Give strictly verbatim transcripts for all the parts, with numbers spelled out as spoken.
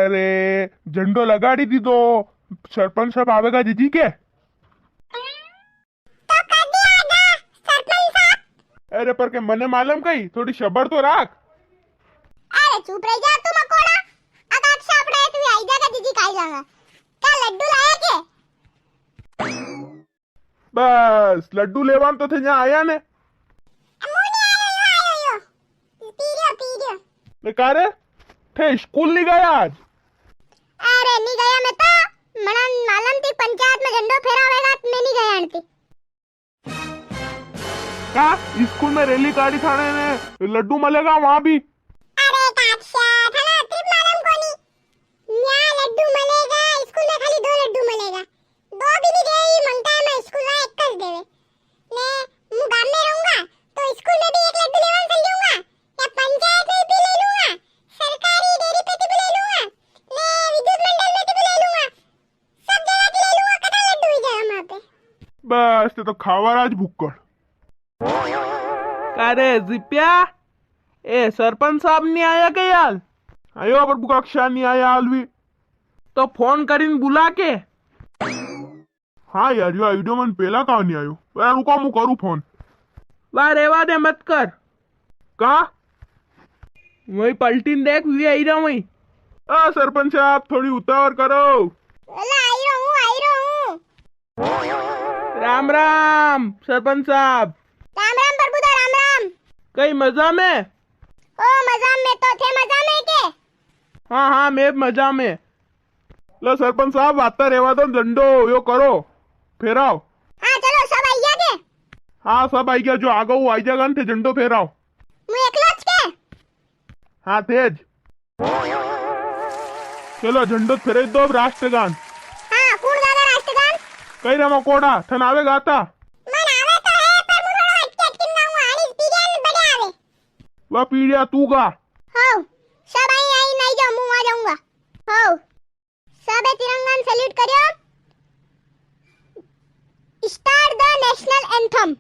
अरे, झंडो लगाड़ी दीदो, सरपंच साहब आवेगा जीजी के। तो कदी आगा सरपंच साहब? अरे, पर के मने मालूम कई, थोड़ी सबर तो राख। अरे, चुप रह जा तू मकोड़ा। अकाक्षा अपने तू आई जागा जीजी काई जागा। का लड्डू लाया के? बस, लड्डू लेवान तो थे न्या आया ने। मूं नी आयो, यो आयो, यो। पी रियो, पी रियो। ने का रे, थे स्कूल नी गया आज? अरे, नी गया मैं तो। मना मालूम थी पंचायत में झंडो फहरावेगा, तो मैं नी गया आंटी। का स्कूल में रैली काढ़ी थाने ने लड्डू मलेगा वहां भी? अरे काक्षा, थाने अतरी मालूम कोनी। न्या लड्डू मलेगा, स्कूल में खाली दो लड्डू मलेगा। दो भी नी दे, ई मंगता है मैं स्कूल में एक कर देवे। ने मूं गाम में रहूंगा, तो स्कूल में भी एक लड्डू लेवान चल जाऊंगा, या पंचायत में भी ले लूंगा, सरकारी डेयरी पे भी ले लूंगा, ने विद्युत मंडल में भी ले लूंगा। सब जगह के ले लूंगा, कटा लड्डू ही जाए वहां पे। बस, ते तो खावा राज भुक्कड़। का रे जिप्या, ए सरपंच साहब नी आया के यार? आयो, पर बुकाक्षा नी आया हाल भी। तो फोन करीन बुला के। हाँ यार, यो आइडियो मन पेला का नी आयो। यार रुको, मूं करूँ फोन। वा, रेवा दे, मत कर। का? वही पलटीन देख, वी आई रहा वही। आ सरपंच साहब, थोड़ी उतावल करो। ओला, आई रहा हूँ, आई रहा हूँ। राम राम सरपंच साहब। राम राम प्रभुदा, राम राम। कई मजा में? ओ मजा में तो थे, मजा में के? हाँ हाँ, मैं मजा में। लो सरपंच साहब, वाता रेवा दो, झंडो यो करो, फेराओ। हाँ चलो, सब आई गया के? हाँ, सब आई गया, जो आगा वो आई जागा ने, थे झंडो फेराओ। मूं एकलो ज के? हाँ, थे ज। चलो, झंडो फेराई दो अब राष्ट्रगान। हाँ, कुण गागा राष्ट्रगान? कई रे मकोड़ा, थन आवे गाता? मन आवे तो है, पर मूं थोड़ो अटके अटके में गाऊंगा, आनी पीरियन बड़े आवे। वा पीरिया, तू गा। हो, सब आई, आई नी जाओ, मूं आ जाऊंगा। हो। सबे तिरंगा ने सैल्यूट करियो। Start the national anthem।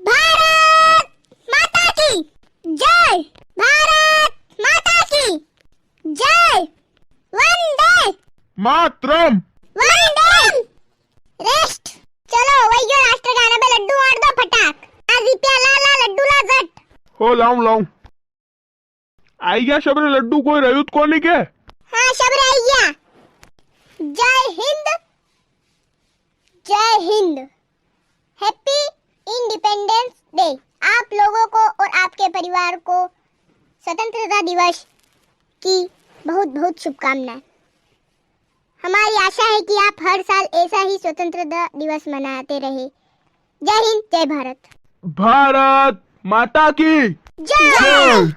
Bharat माता की जय। भारत माता की जय। वंदे मातरम। वंदे रेस्ट। चलो, वही गयो राष्ट्रगान। अबे लड्डू वाट दो फटाक। आ जिप्या ला, ला लड्डू ला झट। हो, लाऊं, लाऊं। आई गया सबरे लड्डू, कोई रह्यू तो कोनी के? हाँ, सबरे आई गया। जय हिंद, जय हिंद। Happy Independence Day। आप लोगों को और आपके परिवार को स्वतंत्रता दिवस की बहुत बहुत शुभकामनाएं। हमारी आशा है कि आप हर साल ऐसा ही स्वतंत्रता दिवस मनाते रहे। जय हिंद, जय भारत। भारत माता की जय। जय।